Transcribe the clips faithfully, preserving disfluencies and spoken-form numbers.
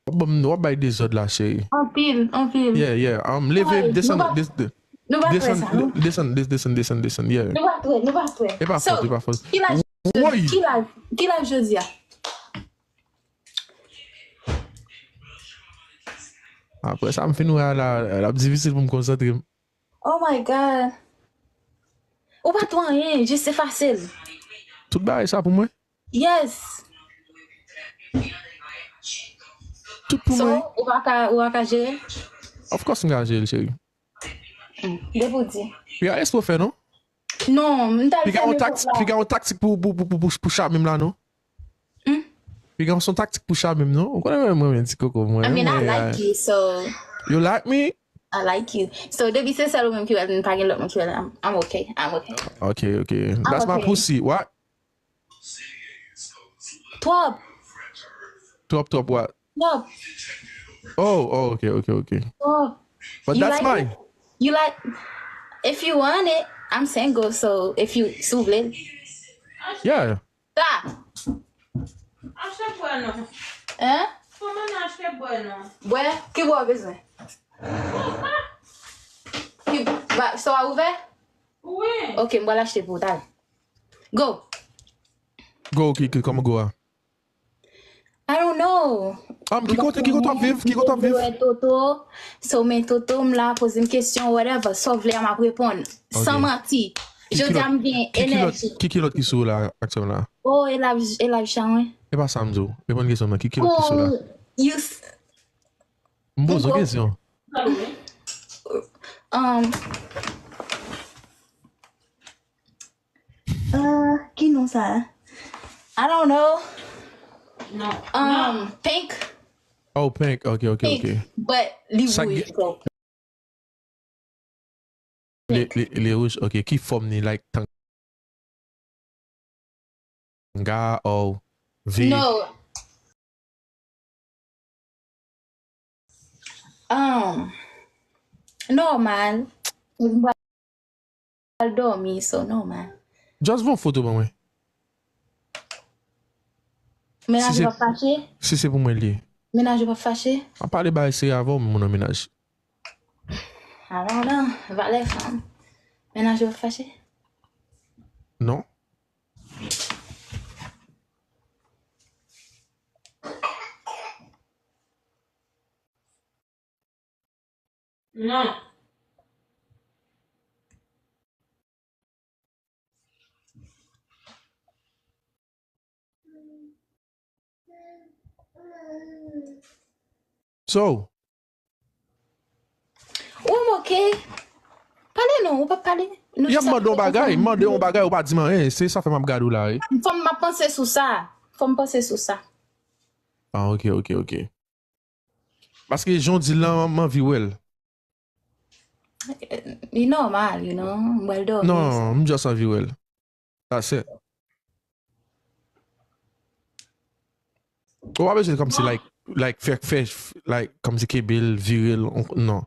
W ap ban m, w ap bay dezòd la, cheri. Anpil, anpil. Yeah, yeah. Um, leve, desann, nou pa, des-, de-, nou pa fè desann, sa, non? Desann, des-, desann, desann, desann, yeah. Nou pa fè, nou pa fè. E pa fòt, e pa fòt. Ki laj, woy! Ki laj, ki laj jodi a? Apre sa, m fin wè la, l ap difisil pou m konsantre m. Oh my God. Ou pa tou anyen, jis efase l. Tout bagay sa pou mwen? Yes. Tout pou mwen. So, ou pa ka, ou pa ka jere? Of course, m ka jere l, cheri. Hmm, depi w di. Piga espò fè, non? Non, m ta fè nenpòt la. Piga yon taktik pou, pou, pou, pou, pou, pou chame m la, non? Hmm? Piga yon taktik pou chame m, non? Ou konnen mwen, mwen, ti koko, mwen. I mean, I like you, so. You like me? I like you. So, depi se sèl ou menm ki wè l, pa gen lòt moun ki wè l, I'm, I'm okay. I'm okay. Okay, okay. That's my pussy. What? Twòp. Twòp, twòp, what? Twòp. Oh, oh, okay, okay, okay. Twòp. But that's mine. You like, if you want it, I'm single, so if you, si w vle. Yeah. Sa. Achte bwè non. Hein? Kòman nou achte bwè non? Bwè? Ki bwè w bezwen? Ki, ba, so a ouvè? Wi. Ok, m pral achte pou ou, talè. Go. Go, ki, ki, kòman go a? I don't know. Um, ki kote, ki kote w ap viv? Ki kote w ap viv? Toto. So, men Toto, m la, poze m kesyon, whatever. Sa w vle a, m ap reponn. San manti. Jodi a, m gen enèji. Ki kilòt ki sou ou la, aktyèlman la? Oh, e laj, e laj chan, wi. E pa sa m di w. Reponn kesyon m nan. Ki kilòt ki sou ou la? M poze w kesyon. Um, Ah, ki non sa a? I don't know. Non. Um, pink. Oh, pink. Ok, ok, ok. Pink, but li wouj, so. Li, li, li wouj, ok. Ki fòm ni, like, tanga, oh, V? No. Um, nòmal. Pral dòmi, so nòmal. Just voye yon foto ban mwen. Mennaj ou p ap fache? Si se pou mwen li ye. Mennaj ou p ap fache? M ap pale bagay serye avè w, moun nan mennaj. I don't know, valè fanm. Mennaj ou p ap fache? Non. Non. So, ou moke? Pale non, ou pa pale. Y ap mande yon bagay, mande yon bagay, ou pa di m anyen. Se sa fè m ap gade w la, wi. Fò m ap panse sou sa. Fò m panse sou sa. Ah, ok, ok, ok. Paske jan w di l lan, m anvi wè l. Li nòmal, you know, m pral dòmi. Non, m just anvi wè l. That's it. Ou pa bezwen kòmsi, like, like, fè, fè, like, kòmsi kenbe l, vire l, non.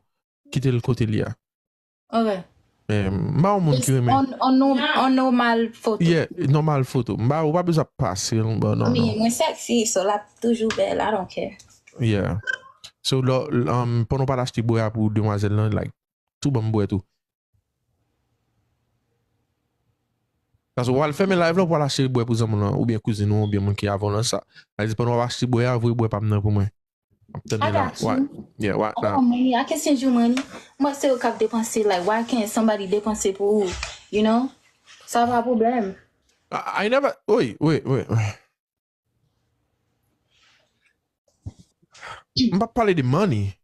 Kite l kote li a. Ok. Eh, m pa yon moun ki renmen. On, on, on, on nòmal foto. Yeah, nòmal foto. M pa, ou pa bezwen ap pase l, non, non. Mwen sexy, so l ap toujou bèl, I don't care. Yeah. So, lò, um, pandan w pral achte bwè a pou demwazèl lan, like, tou ban m bwè tou. Paske w al fèmen live lan, w al achte bwè pou zanmi w lan, oubyen kouzin ou, oubyen moun ki avè w nan sa. Sa vle di pandan w ap achte bwè a, voye bwè pa m nan pou mwen. M ap tande la. I got you. What? Yeah, what now? Oh, money. I can send you money. Mwen se ou k ap depanse, like, why can't somebody depanse pou ou? You know? Sa pa pwoblèm. I, I never, wait, wait, wait. M pa pale de money.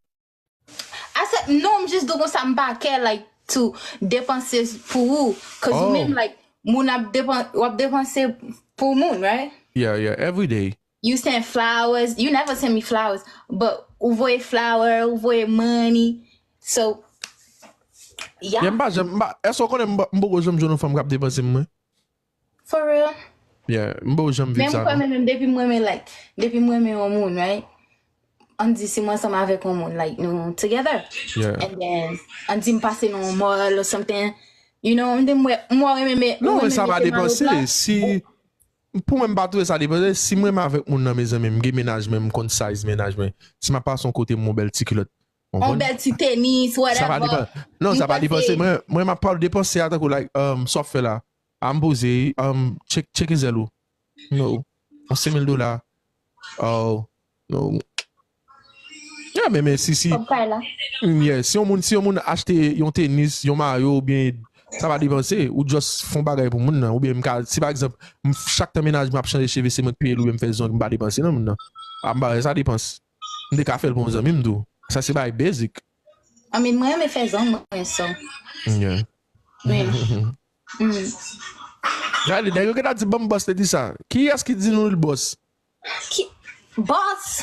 I said, non, m jis di w konsa, m pa care, like, to depanse pou ou. Cause ou menm, like, moun ap depan-, w ap depanse pou moun, right? Yeah, yeah, every day. You send flowers. You never send me flowers, but ou voye flower, ou voye money. So, yeah. Yeah, m pa janm, m pa, èske w konnen m pa, m poko janm jwenn yon fanm k ap depanse m, mwen? For real? Yeah, m poko janm viv sa, non. Men m kwè, men, men depi m renmen, like, depi m renmen yon moun, right? Ann di si mwen ansanm avèk yon moun, like, nou together. Yeah. And then, ann di m pase nan yon mall or something. You know, m di m wè, m wè w renmen, men, non, men sa pa depanse. Si, Pou mwen, m pa twouve sa depanse. Si mwen m avèk moun nan, mezanmi, m gen mennaj mwen, m konn size mennaj mwen. Si m ap pase yon kote, m yon bèl ti kilòt. Yon bèl ti tenis, whatever. Sa pa depanse. Non, sa pa depanse. Mwen, mwen, m ap pale depanse a tankou, like, um, sa w ap fè la. A m poze, um, check, check zèl ou. No. Yon senk mil dola. Oh, no. Yeah, men, men, si, si. Yeah, si yon moun, si yon moun achte yon tenis, yon mayo, oubyen sa pa depanse, ou just fè yon bagay pou moun nan, oubyen m ka, si pa egzanp, m, chak tan mennaj mwen ap chanje cheve, se mwen k peye l, oubyen m fè zong, m pa depanse nan moun nan. A m pa wè sa depans. M te ka fè l pou yon zanmi m tou. Sa se bagay basic. I mean, mwen renmen fè zong mwen, so. Yeah. Yeah. Mm. Gade, nèg yo gentan di ban m bòs te di sa. Kiyès ki di nou l bòs? Ki, boss?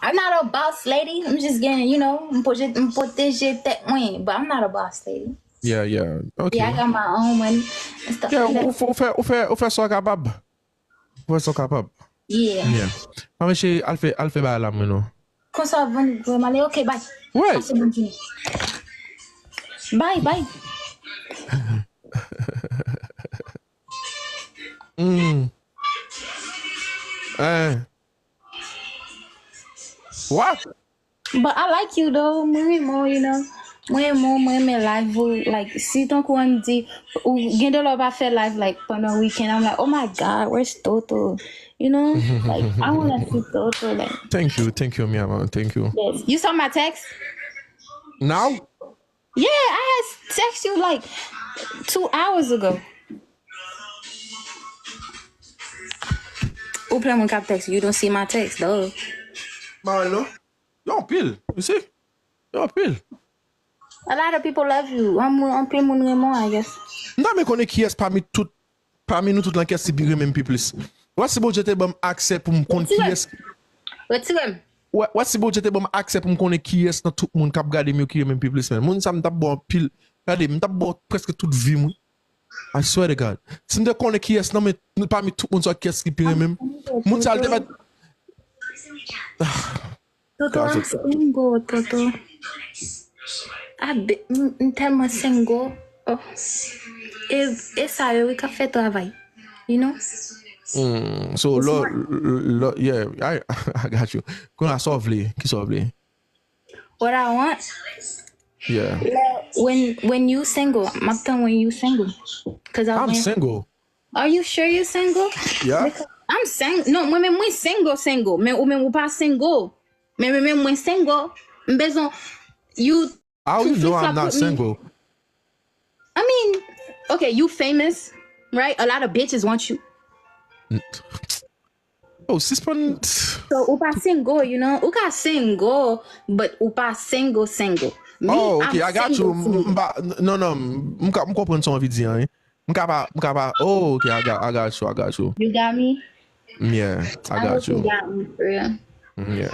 I'm not a boss lady. I'm just getting, you know, m pwoje-, m pwoteje tèt mwen. But I'm not a boss lady. Yeah, yeah. Ok. Yeah, I got my own money and stuff like that. Ou, ou fè, ou fè, ou fè sa w kapab. Ou fè sa w kapab. Yeah. Yeah. Mwen, mesye, al fè, al fè bagay la, mwen, non. Konsa, bon, bon, ale, ok, bye. Pase bonn jounen. Bye, bye. Hmm. Eh. What? But I like you though. Mwen renmen w, you know. Mwen renmen w, mwen renmen live ou. Like, si tankou an di, ou gen de lè w pa fè live, like, pandan weekend, I'm like, oh my God, where's Toto? You know? Like, I wanna see Toto. Like, thank you, thank you, mi amor. Thank you. Yes. You saw my text? Now? Yeah, I had text you like two hours ago. Ou plen moun k ap text, you don't see my text, though. Mwen non. Yo anpil, you see? Yo anpil. A lot of people love you. Anpil moun renmen w, I guess. M ta renmen konnen kiyès pami tout, pami nou tout lan, kiyès ki pi renmen m pi plis. Wè si Bondye te ban m aksè pou m konn kiyès. Retire m. Wè, wè si Bondye te ban m aksè pou m konnen kiyès nan tout moun k ap gade m yo ki renmen m pi plis, men. Moun sa m t ap ba w anpil. Gade, m t ap ba w prèske tout vi m, wi. I swear to God. Si m te konnen kiyès nan men, pami tout moun sa, kiyès ki pi renmen m. Moun sa, l te mèt. Toto, I'm single, Toto. A, m, m tèlman single. Oh. E, e sa yo, wi, k ap fè travay. You know? Mm, so, lo, lo, yeah, I, I got you. Kounye a, sa w vle? Ki sa w vle? What I want? Yeah. Lè, when, when you single, m ap tann when you single. 'Cause I I'm single. Are you sure you single? Yeah. Because I'm sing-, non, mwen menm mwen single, single. Men ou menm ou pa single. Men mwen menm mwen single. M bezwen you. How you know I'm not single? I mean, okay, you famous, right? A lot of bitches want you. Oh, sispann. So, ou pa single, you know? Ou ka single, but ou pa single, single. Me, oh, okay, I'm I got single, you. M, single. M pa, non, non, m, m ka, m konprann sa w anvi di an, wi. M ka pa, m ka pa, oh, okay, I got, I got you, I got you. You got me? Yeah, I got you. I hope you got me, for real. Yeah.